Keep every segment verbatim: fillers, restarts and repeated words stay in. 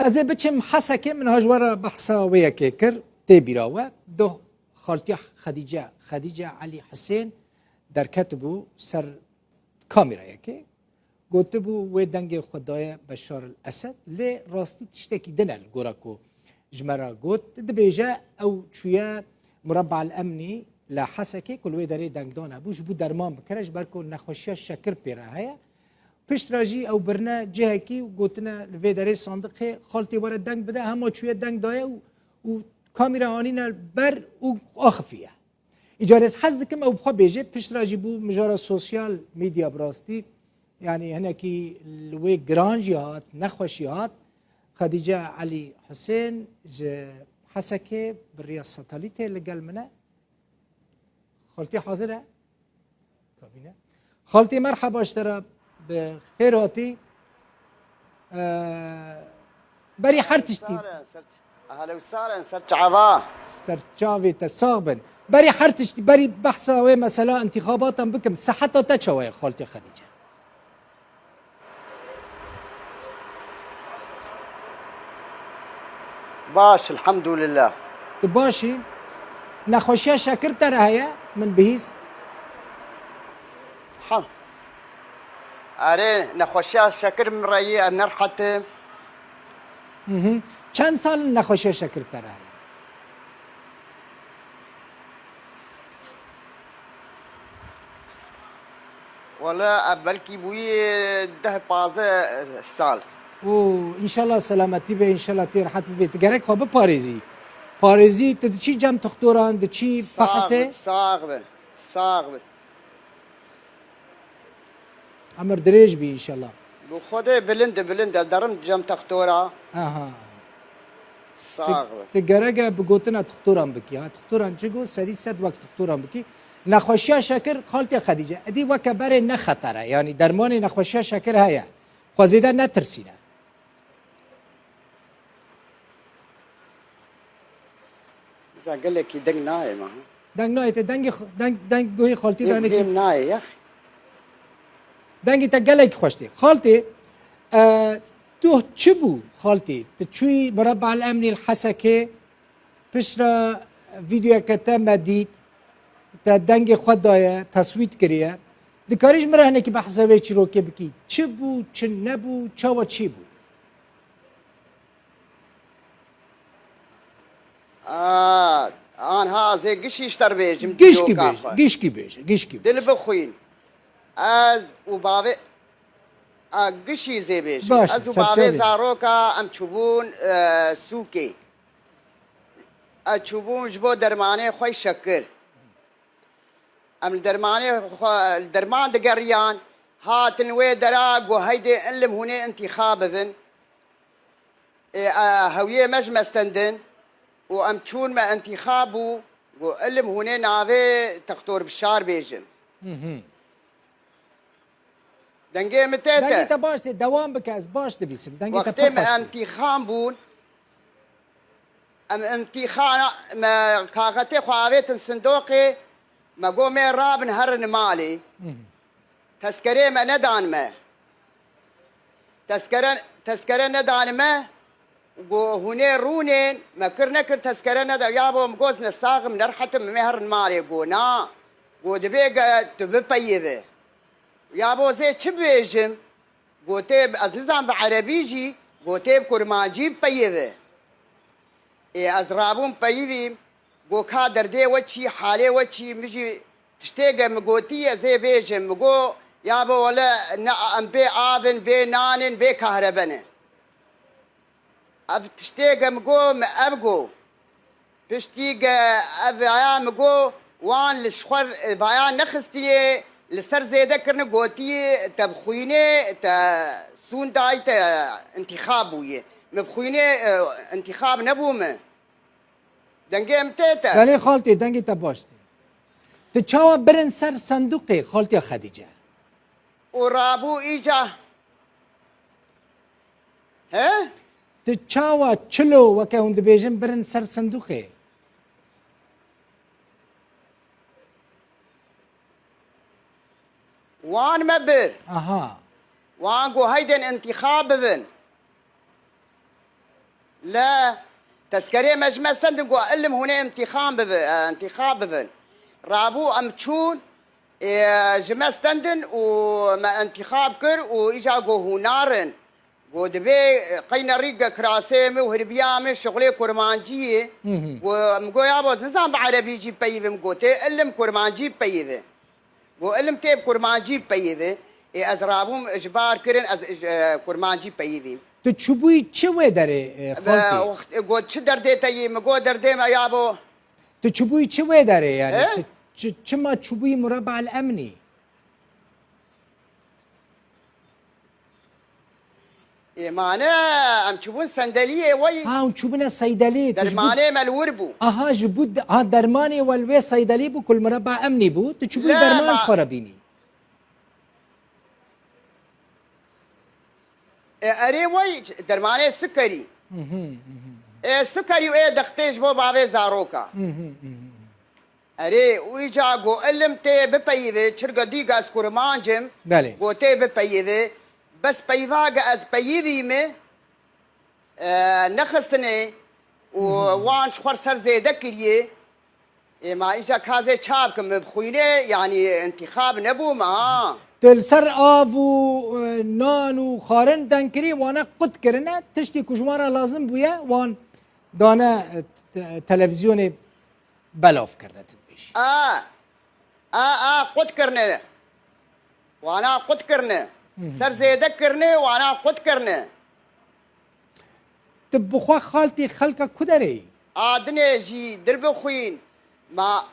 Ez ê biçim Hesekê, min ha ji we re behsa wê yekê kir, tê bîra we. Doh xaltiya Xedîce, Xedîce Elî Hisên derketibû ser kamera yekê. Gotibû, wê dengê xwe daye Beşar el Esed, lê rastî tiştekî din e li gora ku ji me re got. Dibêje, ew çûye Murabba el Emnî li Hesekê ku li wê derê dengdan hebû, ji bo derman bikire, ji ber ku nexweşiya şekir pê re heye. Pişt re jî ew birine cihekî û gotine li vê derê sandiqê, xaltê were deng bide, hema çûye deng daye û, û kamîra anîne ber û axifiye. Îcar ez hez dikim ew bi xwe bêje, pişt re jî bû mijara sosyal medya bi rastî, yanî hinekî li wê giran jî hat, nexweşî hat. Xedîce Elî Husên ji Hesekê bi riya satelîtê li gel min e. Xaltî hazir e? Kabîne. Xaltî merheba ji te re, bi xêr hatî. Ee, berî her tiştî. Sar in, ser, ehlen û sar in, ser çava. Ser çavê te sax bin. Berî her tiştî, berî behsa wê mesela intixabatan bikim. Seheta te çawa ye xaltî Xedîce? Baş, elhamdulillah. Tu baş î? Nexweşiya şekir te re heye? Min bihîst. Ha. Erê, nexweşiya şekir min re yê, ez nerhet im. Hı hı. Çend sal in nexweşiya şekir te re heye? Wele, ev belkî bûyî deh pazdeh sal. Û înşallah selametî be, înşallah tê rehet bibe. Tu gerek xwe biparêzî. Parêzî, tu diçî cem toxtoran, diçî Sax fehesê? Be, sax be, sax be. Emir dirêj bî înşallah. Bi Xwedê bilind e, bilind e, derim cem textora. Aha. Sax be. Tu gerek e bi gotina textoran bikî. Ha, textoran çi got? Sedî sed wek textoran bikî. Nexweşiya şekir, xaltê Xedîce, edî weke berê ne xeter e. Yanî dermanê nexweşiya şekir heye. Xwe zêde netirsîne. Za gelekî deng nayê me, ha? Deng nayê te, dengê xwe, deng, deng guhê xaltî Ê, danekî. Guhêm nayê, ya. Dengê te gelekî xweş tê. Xaltê, e, tu çi bû xaltê? Tu çûyî Murabba el Emnî li Hesekê, piştre vîdeoyeke te me dît, te dengê xwe daye, teswît kiriye. Dikarî ji min re hinekî behsa vê çîrokê bikî? Çi bû, çi nebû, çawa çi bû? A, anha ez ê gişî ji te re bêjim, Gişkî dîroka bêje, xwe. Gişkî bêje, gişkî bêje. Dil bixwîn. Ez û bavê, a, gişî zê bêjim. Baş, Ez û bavê serçavê. Zaroka em çûbûn, e, sûkê. Ez çûbûm ji bo dermanê xwe şekir. Em li dermanê xwe, li derman digeriyan, hatin wê dera, got, heydê ilim hûnê intîxab bibin. Ê, e, hewiyê me ji me stendin û em çûn me intîxab bû, got, ilim hûnê navê Textor Bişar bêjin. Mhm. Dengê min tê te. Dengê te baş tê, dewam bike, ez baş dibîsim. Dengê te Wextê pir me xweş tê. Emtîxan bûn, em emtîxana, me kaxetê xwe avêtin sindoqê, me got, mê rabin herin malê. Mhm. Teskerê me nedan me. Teskere, teskere nedan me. Go hûnê rûnên, me kir nekir teskere neda. Ya bo, min got, ne sax im, ne rehet im, mê herin malê. Go na. Go dibê ge-, tu bipeyive. Ya bo, zê çi bêjim? Go tê, ez nizam bi erebî jî, go tê bi kurmancî bipeyive. Ê, ez rabûm peyivîm, go ka derdê we çî, halê we çî, min jî tiştê ge min gotiye, zê bêjim, min go, ya bo wele ne em bê av in, bê nan in, bê kahrebe ne. Ev tiştê ge min go, min ev go. Piştî ge ev vaya min go, wan li ji xwe vaya nexistiye, li ser zêde kirine, gotiye, te bi xwînê, te sûn dayî, te intîxab bûye. Min bi xwînê, e, intîxab nebû min. Dengê em tê te. Belê xaltê, dengê te baş tê. Tu çawa birin ser sendûqê, xaltiya Xedîce? Û rabû îca. He? Tu çawa çilo weke hûn dibêjin birin ser sindûqê? Wan me bir. Aha. Wan got heydên intîxab bibin. La, tezkerê me ji me stendin, got, ilim hûn ê intîxam bibi-, e, intîxab bibin. Rabû em çûn, ê, ji me stendin û me intîxab kir û îca got hûn narin. Got, dibê, e, qeyne rî ge kirasê min û hirbiya min şixulê kurmancî ye. Hı hı. Got, em got, yabo, ez nizam bi erebî jî peyivim. Got, tê ilim kurmancî peyive. Got, ilim tê bi kurmancî peyivî. Ê, ez rabûm, ji bar kirin, ez, e, kurmancî peyivîm. Tu çûbûyî çi wê derê, e, Be, xaltî? wext, e, got, çi derdê te yî? Min got, derdê me ya bo. Tu çûbûyî çi wê derê yani? He? Tu çi, çima çûbûyî Murabba El Emnî? Ê, mane, em çûbûn sendeliyê wey. Ha, hûn çûbûne seydeliyê, tu ji bo Dermanê me li wir bû. Aha, ji bo de-, ha, dermanê we li wê seydelî bû, ku li Murabba Emnî bû, tu çûbûyî Le, derman ma- ji xwe re bînî. E, erê wey, dermanê sikerî. Hı hı, hı hı. E, sikerî û ê dextê ji bo bavê zaroka. Hı hı, hı hı. Erê, û îca got, ilim tê bipeyivê, çirge dîga ez kurmanc im, Belê. got tê bipeyivê. Bes peyva ge ez peyivî me, e, nexistine û Hı hı. wan ji xwe ser zêde kiriye. Ê, ma îca ka ez ê ça bikim, min bi xwînê, yanî, intîxab nebûme, ha. Tu li ser av û, e, nan û xwarin deng kirî, wana qut kirine, tiştî ku ji wan re lazim bûye, wan dane, e, te-, televîzyonê belav kirine, tu dibêjî. A, a, a, qut kirine. Wana qut kirine. Hı hı. Ser zêde kirine, wana qut kirine. Tu bi xwe xaltî xelka ku derê yî? A dinê jî dil bixwîn. Ma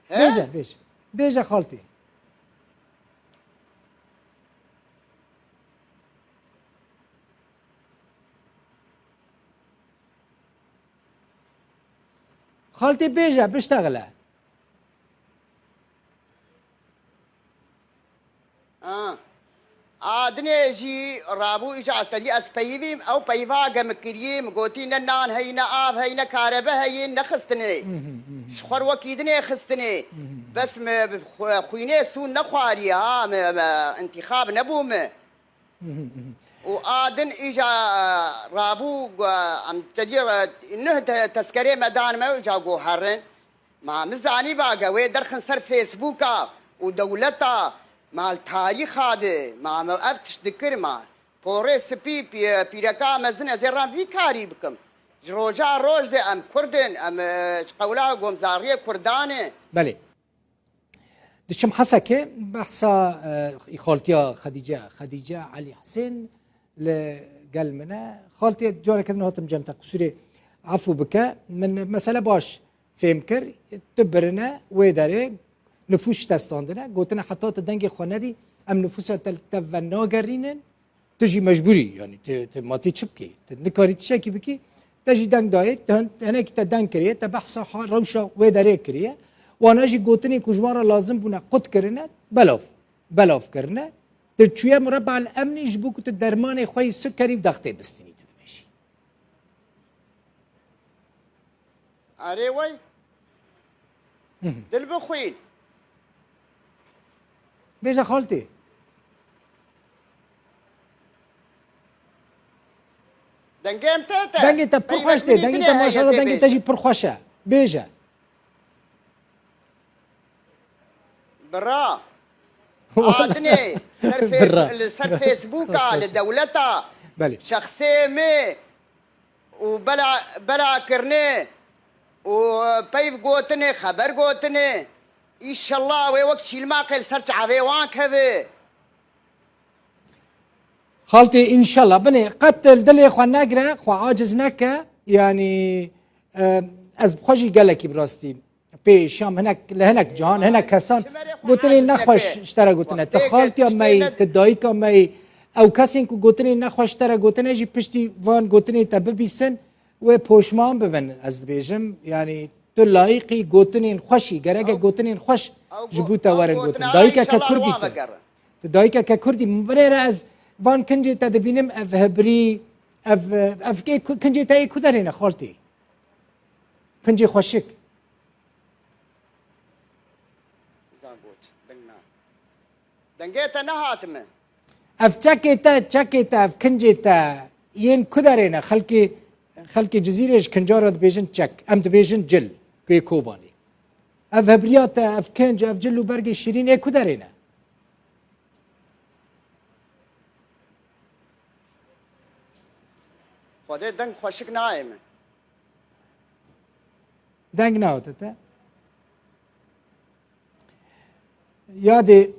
He? Bêje, bêje. Bêje xaltî. Xaltî bêje, biştexile. Ha. A dinê jî rabû îca telî ez peyivîm, ew peyva ge min kiriyê, min gotî ne nan heyî, ne av heyî, ne karebe heyî, nexistine. Hı hı, hı hı. Ji xwe wekî dinê xistine. Hı hı. Bes min bi xwe-, xwînê sûn nexwariye, ha, min, min intîxab nebû min. Hı hı, hı hı. Û a din îca rabû, em telî nuh te-, tezkerê me dan me, îca got herin. Ma min zanîba ge wê derxin ser Facebooka û dewleta, ma li tarîxa de, ma me ev tişt dikir, ma porê spî, pî-, pîreka mezin, ez ê ran vî karî bikim. Ji roja roj de em Kurd in, em, e, ji qewla gomzariyê Kurdan e. Belê. Diçim Hesekê, behsa, e, xaltiya Xedîce, Xedîce Elî Hisên li gel min e. Xaltê, careke din hatim cem te, qisûrê efû bike. Min mesele baş fêm kir, tu birine wê derê nifûs şikestandine, gotine heta tu dengê xwe nedî, em nifûsa te, te venagerînin, tu jî mecbûrî, yanî tu, tu ma tê çi bikî? Tu nikarî tiştekî bikî, te jî deng dayê, te hin-, hinekî te deng kiriye, te behsa ha-, rewşa wê derê kiriye. Wana jî gotinê ku ji wan re lazim bûne qut kirine, belav, belav kirine. Tu çûye Murabba El Emnî ji bo ku tu dermanê xwe yî sikerî û dextê bistînî, tu dibêjî. Erê wey. Hı hı. Dil bixwîn. Bêje xaltê. Dengê em tê te. Dengê te pir xweş tê. Dengê te maşallah, dengê te jî pir xweş e. Bêje. Bira. Wala. Adinê ser Bira. Face-, li ser Facebooka, li dewleta, Belê. Şexsê me û bela, bela kirine û peyv gotinê, xeber gotinê. Înşellah wê wek çîlmaqê li ser çavê wan keve. Xaltê, înşellah. Binê, qet li dilê xwe negire, xwe aciz neke. Yanî, e, ez bi xwe jî gelekî bi rastî pê şam hinek, li hinek can, hinek kesan gotinên nexweş ji te re gotine. Tu xaltiya me yî, tu dayika me yî, ew kesên ku gotinên nexweş ji te re gotine jî piştî van gotinên te bibîsin, wê poşman bibin, ez dibêjim. Yanî tu layîqî gotinên xweş î, gerek e gotinên xweş ji bo te werin gotin. Dayikeke kurdî tu. Tu dayikeke kurdî, binêre ez van kincê te dibînim, ev hebirî, ev, ev kê ku-, kincê te yê ku derê ne xaltî? Kincê xweşik. Zangoç, deng na. Dengê te nehatime. Ev çekê te, çekê te, ev kincê te, yên ku derê ne? Xelkê, xelkê Cizîrê ji Kincara dibêjin çek. Em dibêjin cil, ku yê Kobanê. Ev hebriya te, ev kinc, ev cil û bergê şîrîn ê ku derê ne? Xwedê deng xweşik nayê min. Deng nahate te? Yadê.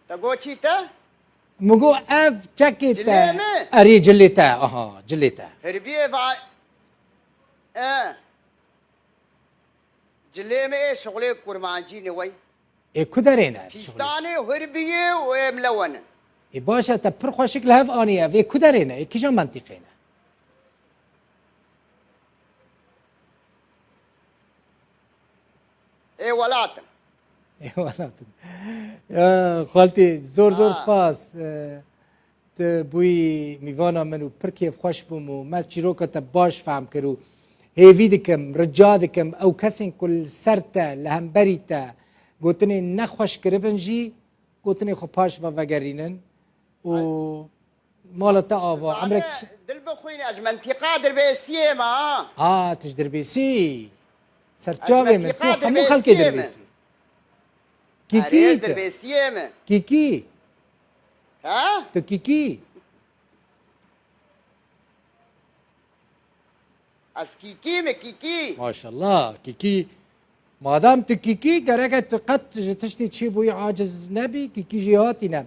Te got çî te? Min got ev çekê te. Cilê mi? Erê cilê te. Aha, cilê te. Herbiyê va. E. Cilê mi ê şixulê kurmancî ne wey. Ê ku derê ne? Pîstanê, hurbiyê û ê milewen in. Ê baş e, te pir xweşik li hev anî ev. Ê ku derê ne? Ê kîja mentîqê ne? Ê welatim. Ê welatim. Ya, xaltî, zor zor Ha. spas. E, Tu bûyî mîvana min û pir kêfxweş bûm û me çîroka te baş fehm kir û hêvî dikim, rica dikim, ew kesên ku li ser te, li hemberî te gotinên nexweş kiribin jî, gotinên xwe paş ve vegerînin û mala te ava, emrek Dane, dil bixwîne, ez ji mentîqa Dirbêsiyê me, ha. A, tu ji Dirbêsî. Serçavê min, tu mentîqa hemû xelkê Dirbêsiyê me. Dirbêsî. Kîkî Erê, tu. Dirbêsiyê me. Kîkî. Ha? Tu kîkî. Ez kîkî me, kîkî. Maşallah, kîkî. Madam tu kîkî, gereke tu qet ji tiştî çêbûyî aciz nebî, kîkî jî hatîne.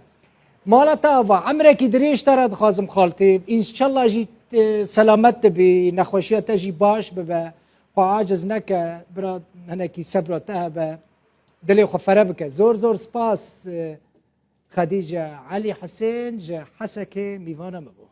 Mala te ava, emrekî dirêj te re dixwazim xaltê. Înşallah jî, e, selamet dibî, nexweşiya te jî baş bibe. Xwe aciz neke, bira hinekî sebra te hebe. Dilê xwe fere bike. Zor zor spas, e, Xedîce Elî Hisên ji Hesekê mîvana me bû.